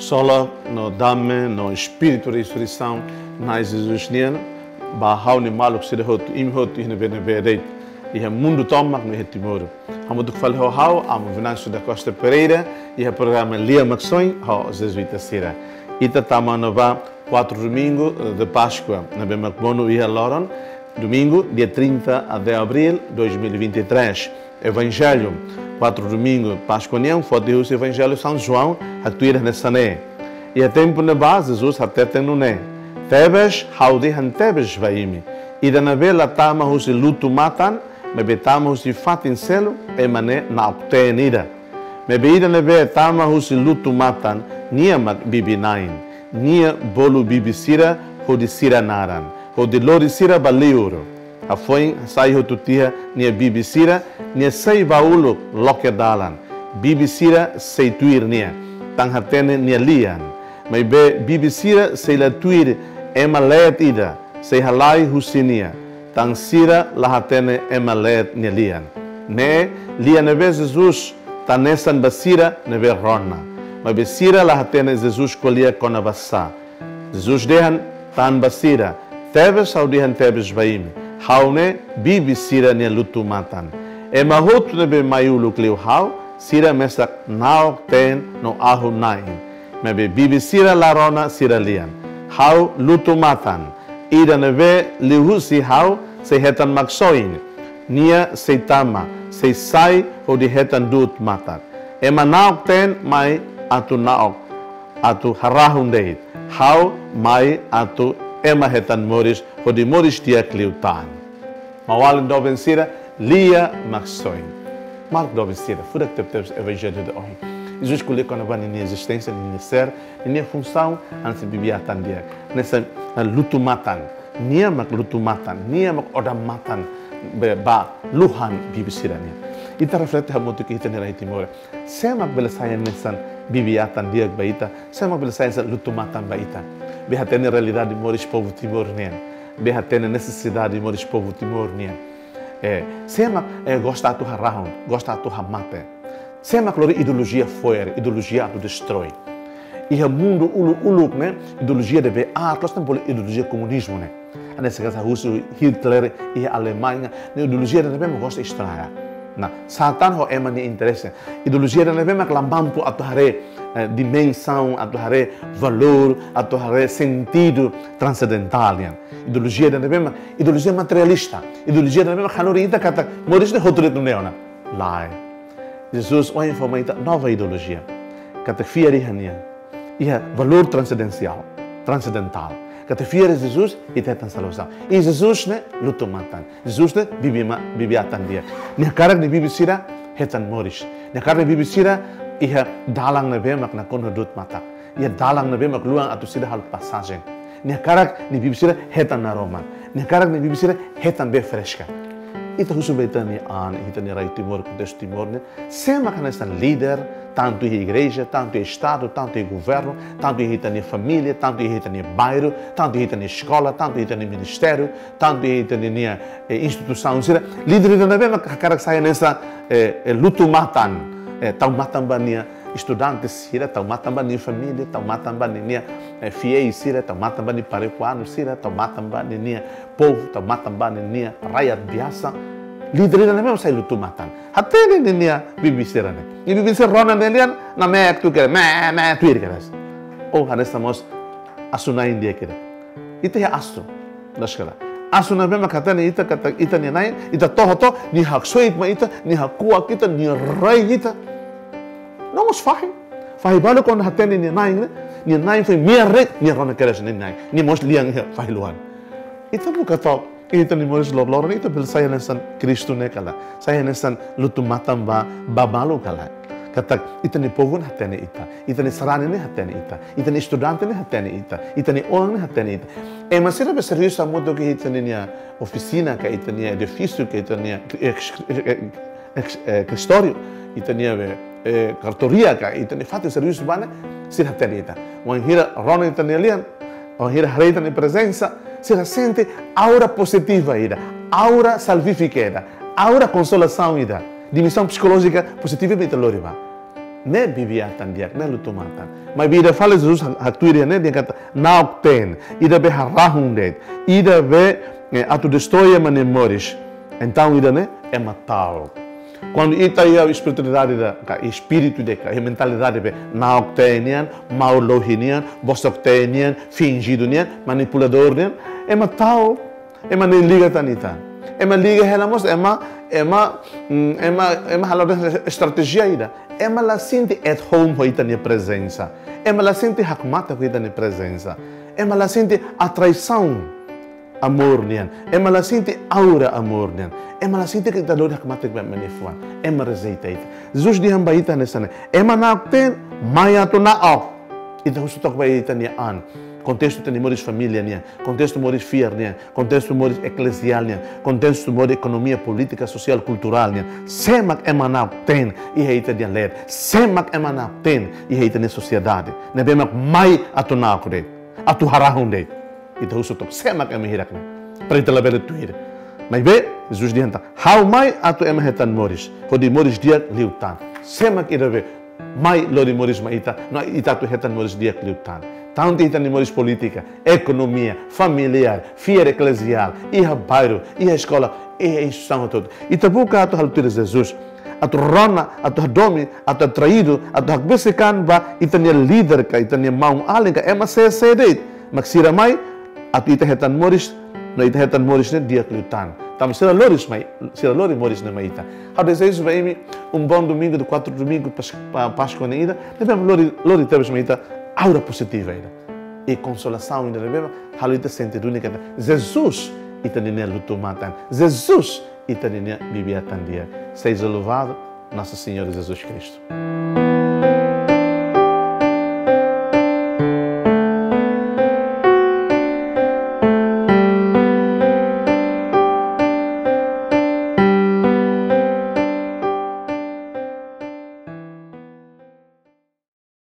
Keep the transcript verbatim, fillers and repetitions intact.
Konsolo, no dame, no espíritu resurreisaun, Na'i Jesus nian, ba ha'u-nia maluk sira hotu, imi hotu iha ne'ebé-ne'ebé de'it, iha mundu tomak no iha Timor. Hamutuk fali ho ha'u, Amu Venâncio da Costa Pereira, iha programa Lia Maksoin, ho Jezuita sira. Ita tama ona ba kuatru Domingu de Páskua, ne'ebé mak monu iha loron Domingu, dia trinta de abril dois mil e vinte e três. Evanjellu, kuatru Domingu Páskua nian, foti husi Evanjellu São João, haktuir hanesan ne'e. Iha tempu ne'ebá, Jesus hateten nune'e: Tebes, ha'u dehan tebes ba imi: ida ne'ebé la tama husi lutu-matan, maibé tama husi fatin seluk, ema ne'e na'ok-teen ida. Maibé ida ne'ebé tama husi lutu-matan, nia mak bibi-na'in. Nia bolu bibi sira hodi sira naran, hodi lori sira ba liur. Hafoin sai hotu tiha nia bibi sira, nia sei ba uluk loke dalan. Bibi sira sei tuir nia, tan hatene nia lian. Maibé bibi sira sei la tuir ema leet ida, sei halai husi nia, tan sira la hatene ema leet nia lian. Ne'e lian ne'ebé Jesus tanesan ba sira ne'ebé rona. Maibé sira la hatene Jesus ko'alia kona-ba sá. Jesus dehan tan ba sira: Tebes ha'u dehan tebes ba imi: ha'u ne'e bibi sira-nia lutu-matan. Ema hotu ne'ebé mai uluk liu ha'u, sira mesak na'ok-teen no ahu-na'in. Maibé bibi sira la rona sira lian. Ha'u lutu-matan. Ida ne'ebé liuhusi ha'u sei hetan maksoin, nia sei tama, sei sai hodi hetan du'ut matak. Ema na'ok-teen mai atu na'ok, atu harahun de'it. Ha'u mai atu ema hetan moris, hodi moris di'ak liután. Maun-alin doben sira, Lia Maksoin. Maluk doben sira, furak tebetebes Evanjellu ida ohin. Jesus ko'alia kona-ba ninia ezisténsia, ninia ser, ninia funsaun hanesan bibi-atan di'ak, hanesan, eh, lutu-matan. Nia mak lutu-matan, nia mak odamatan be-, ba luhan bibi sira-nian. Ita reflete hamutuk iha ita-nia rai Timor. Sé mak bele sai hanesan bibi-atan di'ak ba ita, sé mak bele sai hanesan lutu-matan ba ita. Be hatene realidade moris povu Timor nian. Be hatene nesesidade moris povu Timor nian. Eh, sé mak, eh, gosta atu harahun, gosta atu hamate. Sé mak lori ideolojia fo'er, ideolojia atu destroi. Iha mundu uluk-uluk ne'e, ideolojia ne'ebé aat loos ne'e bolu ideolojia komunizmu ne'e. Hanesan katak husi Hitler iha Alemaña, ne'e ideolojia ne'ebé mak gosta estraga. Nah, Satán ho ema nia interese. Ideolojia ne'ebé mak la mampu atu haree, eh, dimensaun, atu haree valór, atu haree sentidu transendentál nian. Ideolojia ne'ebé mak, ideolojia materialista. Ideolojia ne'ebé mak hanorin ita katak moris ne'e hotu de'it nune'e ona. Lae. Jesus ohin fó mai ita nova ideolojia. Katak fiar iha nia, iha valór transendensiál, transendentál. Katak fiar iha Jesus, ita hetan salvasaun. I Jesus ne'e lutu-matan. Jesus ne'e bibi ma-, bibi-atan di'ak. Nia hakarak nia bibi sira hetan moris. Nia hakarak nia bibi sira iha dalan ne'ebé mak nakonu du'ut matak. Iha dalan ne'ebé mak luan atu sira halo pasajen. Nia hakarak nia bibi sira hetan naroman. Nia hakarak nia bibi sira hetan bee freska. Ita husu ba ita-nia an, ita-nia rai Timor, kontestu Timor ne'e. Sé mak hanesan líder, tantu iha igreja, tantu iha estadu, tantu iha governu, tantu iha ita-nia família, tantu iha ita-nia bairru, tantu iha ita-nia eskola, tantu iha ita-nia ministériu, tantu iha ita-nia, eh, instituisaun sira. Líder ida ne'ebé mak hakarak sai hanesan, eh, eh, lutu-matan, eh, tau matan ba nia estudante sira, tau matan ba nia família, tau matan ba ninia, eh, fiéis sira, tau matan ba nia parokianu sira, tau matan ba ninia povu, tau matan ba ninia rakyat biasa. Líder ida ne'ebé mak sai lutu-matan. Hatene ninia bibi sira-ne'e. Nia bibi sira rona nia lian, nameak tuir kedas, meek, meek tuir kedas. Oh, hanesan mós asu-na'in di'ak ida. Ita iha asu. Daskala. Asu ne'ebé mak hatene ita katak ita-nia na'in, ita to'o to'o, nia haksoit mai ita, nia hakuak ita, nia rai ita. No mós fahi. Fahi balu kuandu hatene nia na'in ne'e, nia na'in foin me'ar de'it, nia rona kedas nia na'in. Nia mós lian iha fahi luan. Ita buka to'ok, ita-nia moris loroloron, ita bele sai hanesan Kristu ne'e ka lae. Sai hanesan lutu-matan ba, ba balu ka lae. Katak ita-nia povu ne'e hatene ita. Ita-nia sarani ne'e hatene ita. Ita-nia estudante ne'e hatene ita. Ita-nia oan ne'e hatene ita. Ema sira be servisu hamutuk iha ita-nia ofisina ka, ita-nia edifísiu ka, ita-nia es-, es-, es-, eh, escritóriu, ita-nia be, eh, kartoria ka, ita-nia fatin servisu ba ne'e, sira hatene ita. Wainhira rona ita-nia lian, wainhira haree ita-nia prezensa, sira sente aura pozitiva ida, aura salvífika ida, aura konsolasaun ida, dimensaun psikolójika pozitiva mak ita lori ba. ne'e bibi-atan di'ak, ne'e lutu-matan. Maibé ida fali Jesus ha-, haktuir iha ne'e, dehan katak na'ok-teen, ida be harahun de'it, ida be, eh, atu destrói ema nia moris. Entaun ida-ne'e, ema ta'uk. Kuandu ita iha espiritualidade ida, ka espíritu ida, ka mentalidade be na'ok-teen nian, malu-lohi nian, bosok-teen nian, finjidu nian, manipuladór nian, ema ta'uk, ema ne'e liga tan ita. Ema liga hela mós, ema, ema, mm, ema, ema halo estratéjia ida. Ema la sente at home ho ita-nia prezensa. Ema la sente hakmatek ho ita-nia prezensa. Ema la sente atrasaun amor nian. Ema la sente aura amor nian. Ema la sente katak ita lori hakmatek ba ema nia fuan. Ema rejeita ita. Jesus dehan ba ita hanesan ne'e: ema na'ok-teen, mai atu na'ok. Ita husu took ba ita-nia an. Kontestu ita-nia moris família nian, kontestu moris fiar nian, kontestu moris ekleziál nian, kontestu moris ekonomia, polítika, sosiál, kulturál nian. Sé mak ema na'ok-teen iha ita-nia leet? Sé mak ema na'ok-teen iha ita-nia sosiedade? Ne'ebé mak mai atu na'ok de'it, atu harahun de'it. Ita husu took, sé mak ema hirak ne'e? Para ita labele tuir. Maibé Jesus dehan tan: ha'u mai atu ema hetan moris, hodi moris di'ak liután. Sé mak ida be mai lori moris mai ita, no ita atu hetan moris di'ak liután? Tantu ita-nia moris polítika, ekonomia, familiár, fiar ekleziál, iha bairru, iha eskola, iha instituisaun hotu-hotu. Ita buka atu halo tuir Jesus, atu rona, atu hadomi, atu atraídu, atu hakbesik an ba ita-nia líder ka, ita-nia maun-alin ka, ema sé-sé de'it. Mak sira mai atu ita hetan moris, no ita hetan moris ne'e di'ak liután. Tanba sira lori mai, sira lori moris ne'e mai ita. Ha'u dezeja ba imi um bom domingo, de quatro domingo, Pas-, Pa-, Páskua ne'e ida, ne'ebé lori, lori tebes mai ita aura pozitiva ida. I konsolasaun ida ne'ebé halo ita sente duni katak Jesus ita-nia lutu-matan. Jesus ita-nia bibi-atan di'ak. Seja louvado Nosso Senhor Jesus Cristo.